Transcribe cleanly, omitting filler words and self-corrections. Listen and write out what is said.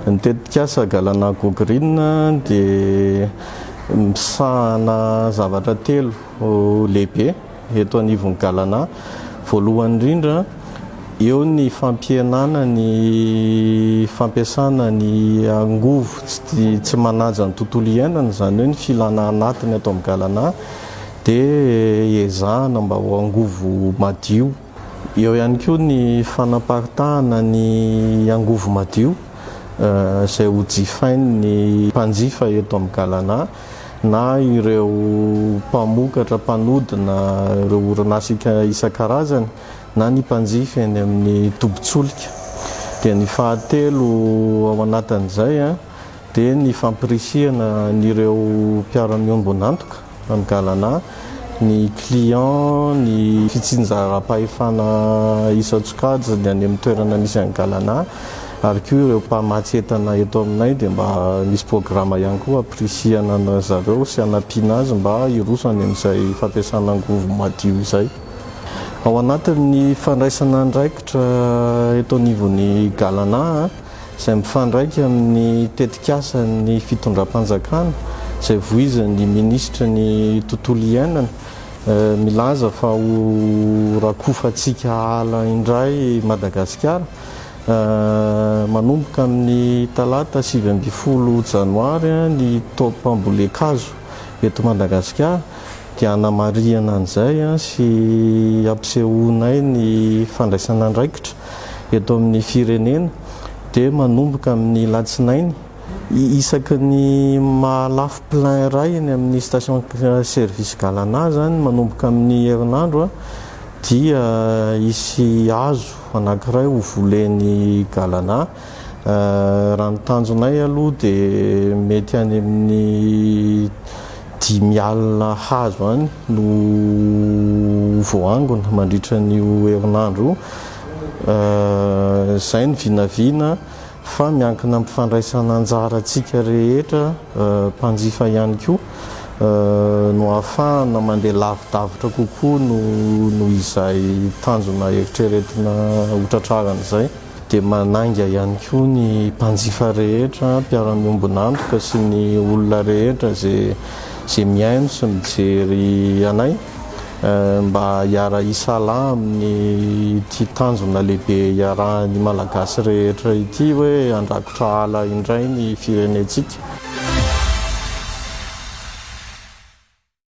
Ny tetikasa Galana Go Green dia misahana zavatra telo lehibe eto anivon'ny Galana. Voalohany indrindra, eo ny fampihenana ny fampiasana ny angovo tsy manaja ny tontolo iainana, izany hoe ny filana anatiny ato amin'ny Galana dia ezahana mba ho angovo madio. Eo ihany koa ny fanaparitahana ny angovo madio izay ho jifain'ny mpanjifa eto amin'ny Galana na ireo mpamokatra, mpanodina, ireo orinasa isan-karazany na ny mpanjifa eny amin'ny tobin-tsolika. Dia ny fahatelo ao anatin'izay dia ny fampirisihana an'ireo mpiara-miombon'antoka amin'ny Galana, ny client, ny fitsinjaram-pahefana isan-tsokajiny any amin'ny toerana misy an'i Galana ary koa ireo mpamatsy entana eto aminay dia mba misy programa ihany koa hampirisihana an-dry zareo sy hanampiana azy mba hiroso any amin'izay fampiasana angovo madio izay. Ao anatin'ny fandraisana andraikitra eto anivon'ny Galana, izay mifandraika amin'ny tetikasan'ny fitondram-panjakana izay voizin'ny minisitry ny tontolo iainana milaza fa ho rakofantsika ala indray Madagasikara manomboka amin'ny talata 19 janoary ny taom-pambolen-kazo eto Madagasikara dia hanamarihana an'izay sy hampisehoanay ny fandraisana andraikitra eto amin'ny firenena dia manomboka amin'ny latsinainy isaky ny mahalafo plein iray eny amin'ny station service Galana izany manomboka amin'ny herinandro dia hisy hazo anankiray ho volen'ny Galana. Raha ny tanjonay aloha dia mety any amin'ny 50 hazo any no ho voaangona mandritra an'io herinandro io. Izay ny vinavina fa miankina amin'ny fandraisana anjarantsika rehetra mpanjifa ihany koa no ahafahana mandeha lavidavitra kokoa noho izay tanjona eritreretina ho tratrarana izay. Dia manainga ihany koa ny mpanjifa rehetra, mpiara-miombon'antoka sy ny olona rehetra izay mihaino sy mijery anay mba hiara-hisalahy amin'ity tanjona lehibe iarahan'ny Malagasy rehetra ity hoe handrakotra ala indray ny firenentsika.